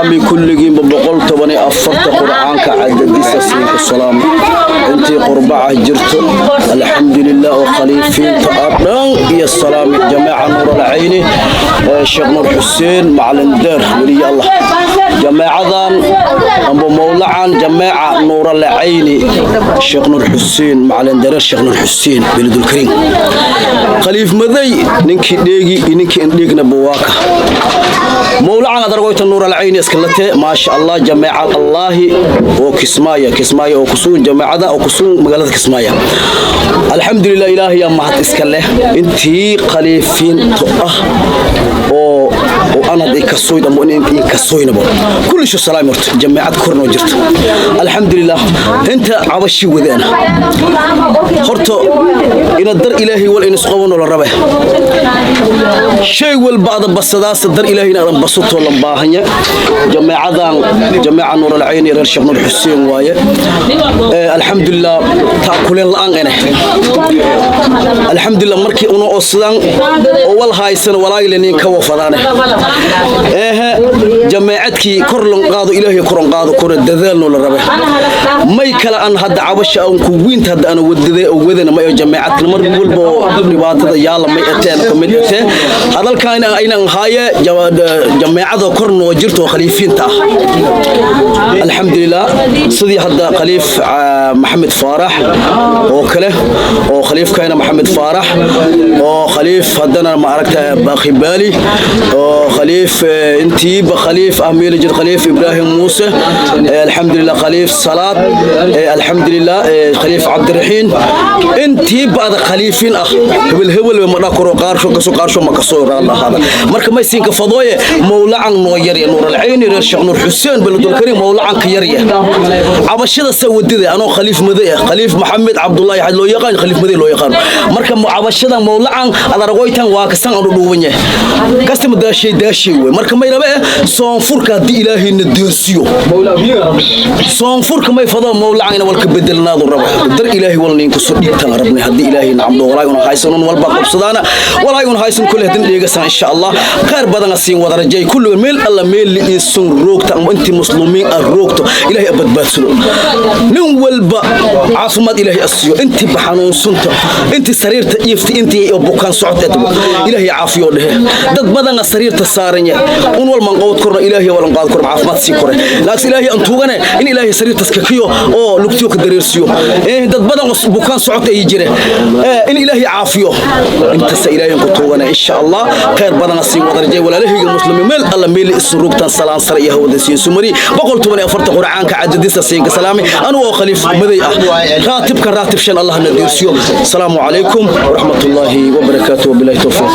Salaami kulligiinba 114-ta qur'aanka cadadiisa siinka salaami. Intii qurbaca jirto, alxamdulilah, oo khaliifiinta ah dhan iyo salaami jameeca Nuur Alcayni, Sheekh Nuur Xuseen Macalin Deer weliya Allah. Jameecadan amba mowlacan jameeca Nuur Alcayni, Sheekh Nuur Xuseen Macalin Deer, Sheekh Nuur Xuseen Beledul Kariim, khaliif maday, ninkii dheegi iyo ninkii indheegna buwaaka mowlacan adargoyta Nuur Alcayni iskalate. Maasha Allah, jameeca Allaahi oo Kismaayo, Kismaayo oo kusugan, jameecada oo kusugan magaalada Kismaayo. Alxamdulilah, Ilaahay yaa mahad iska leh. Intii khaliifiinta ah oo anad i kasoyd ama in kasoynaba kulli shu salaam horta jameecad kornoo jirto. Alxamdulilah, inta cabashi wadaana horta ina dar Ilaahay wal in isqabano la rabe. Shay walba adan basadaas dar Ilaahay in adan basato la baahanya. Jameecadan jameeca Nuur Alcayni, reer Sheekh Nuur Xuseen waaye. Alxamdulilah, taakuleen la'aan ene. Alxamdulilah, markii una oo sidan oo wal haysan walaayile ka wafadaane ehe jameecadkii kor lon qaado, Ilaahay kor on qaado, kor dadaalno la rabe. May kala an hadda cabasha aan ku wiinta hadda ana wadade oo wadana may jameecadka mar walba dhibaatada yaala may ateen ka mid atee hadalkan aynan haaye jameecada kor noo jirto oo khaliifiinta ah. Alxamdulilah, sidii hadda khaliif Maxamed Faarax oo kale, oo khaliifkayna Maxamed Faarax, oo khaliif haddana ma aragta Baaqi Baali, oo khaliif intiiba khaliif ah meelajir, khaliif Ibraahim Muuse, alxamdulilah, khaliif Salaad, alxamdulilah, khaliif Cabdiraxiin, intiiba ada khaliifin ah hebel hebel ma dhakoro qaarsho kaso qaarsho ma kaso raalahaada. Marka may siinka fadooye mowlacan noo yarya Nuur Alcayni, reer Sheekh Nuur Xuseen Beledul Kariim, mowlacan ka yarya cabashada sa wadida anoo khaliif maday ah, khaliif Maxamed Cabdullaahi xad loo yaqaan, khaliif maday loo yaqaan. Marka cabashada mowlacan adargoytan waa kasan aanu dhuuban yahay kastama daashay daashay wey. Marka may rabe soonfurka haddii Ilaahayna deersiyo soonfurka may fado mowlacan ina walka bedelnaadu raba dar Ilaahay wal ninka soo dhiibtan rabnay. Haddii Ilaahay nacamdo walaay una haysan un walba qabsadaana walaay un haysan kulli hadin dheegasan insha Allah khayr badan siin wada rajay kulli meel alla meel isun roogta ama intii muslimiin ah roogto. Ilaahay badbaadsado nin walba, caafimaad Ilaahay asiyo intii xanuunsunta, intii sariirta iifta, intii bukaan socod, Ilaahay caafiyo dhehe. Dad badan sariirta saaran yahay un wal man qowd korna Ilaahay walan qaad korna caafimaad sii kore, laakiin Ilaahay aan tuugane in Ilaahay sariirtaas ka kiyo oo lugtiyo ka dareersiyo. Dad badan bukaan socod ay jire in Ilaahay caafiyo. Intaas Ilaahay ku tuugane insha Allah khayr badan sii wada rajay walaalahayga muslimiin meel alla meel isu rugtan. Salaan sare iyo hawada siin sumari 114-ta qur'aanka cadadiisa siinka salaami anu oo khaliif maday ah, raatibka raatib shan Allah na deersiyo. Asalaamu calaykum waraxmatullaahi wabarakaatuh, wabilaahi towfiiq.